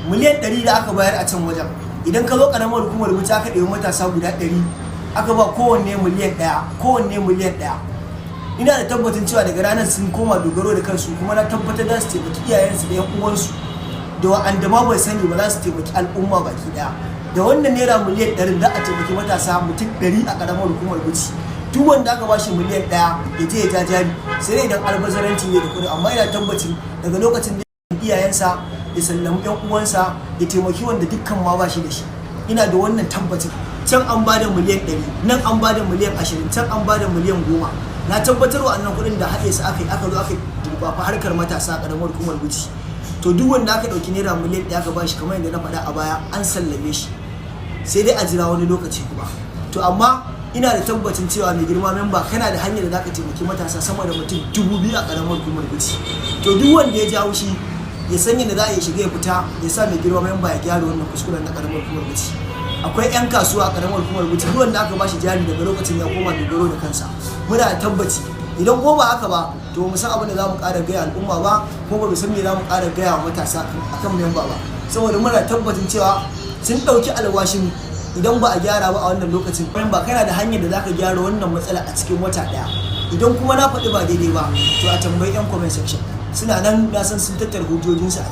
100 miliyan da aka bayar a can wajen, idan ka zo karamar hukumar Bichi aka ɗebi matasa guda 100, aka ba kowanne 1 miliyan, kowanne 1 miliyan, ina da tabbacin cewa daga ranar sun koma dogaro da kansu. Kuma na tabbatar za su taimaki iyayensu da yan uwansu da wa'anda ma bai sani ba, za su taimaki al'umma baki daya. Da wannan naira 100 miliyan za a taimaki matasa mutum 100 a karamar hukumar Bichi. Duk wanda aka bashi 1 miliyan ya je ya ja jari, sai dai idan albazaranci ne da kuɗi. Amma ina tabbacin daga lokacin da iyayensa ya sallami yan uwansa, ya taimaki wanda dukkan ma ba shi da shi. Ina da wannan tabbacin. Can an bada 100 miliyan, nan an bada 20 miliyan, can an bada 10 miliyan. Na tabbatar wa annan kuɗin da haɗe su aka yi, aka zo aka duba fa harkar matasa a ƙaramar hukumar Bichi. To, duk wanda aka ɗauki naira 1 miliyan aka bashi, kamar yadda na faɗa a baya, an sallame shi, sai dai a jira wani lokaci kuma. To, amma ina da tabbacin cewa, mai girma memba, kana da hanyar da zaka taimaki matasa sama da mutum 2000 a ƙaramar hukumar Bichi. To, duk wanda ya jawo shi ya san yadda za a iya shiga ya fita, ya sa mai girma memba ya gyara wannan kuskuren na ƙaramar hukumar Bichi. Akwai 'yan kasuwa a ƙaramar hukumar Bichi. Duk wanda aka bashi jari, daga lokacin ya koma dogaro da kansa. Muna da tabbaci. Idan ko ba haka ba, to mu san abin da za mu ƙara gaya al'umma ba, ko ba mu san me za mu ƙara gaya wa matasa akan memba ba, saboda muna tabbacin cewa sun ɗauki alwashin idan ba a gyara ba a wannan lokacin. Memba, kana da hanyar da zaka gyara wannan matsala a cikin wata ɗaya. Idan kuma na faɗi ba daidai ba, to a tambayi 'yan comment section, suna nan, na san sun tattara hujjojinsu a ciki.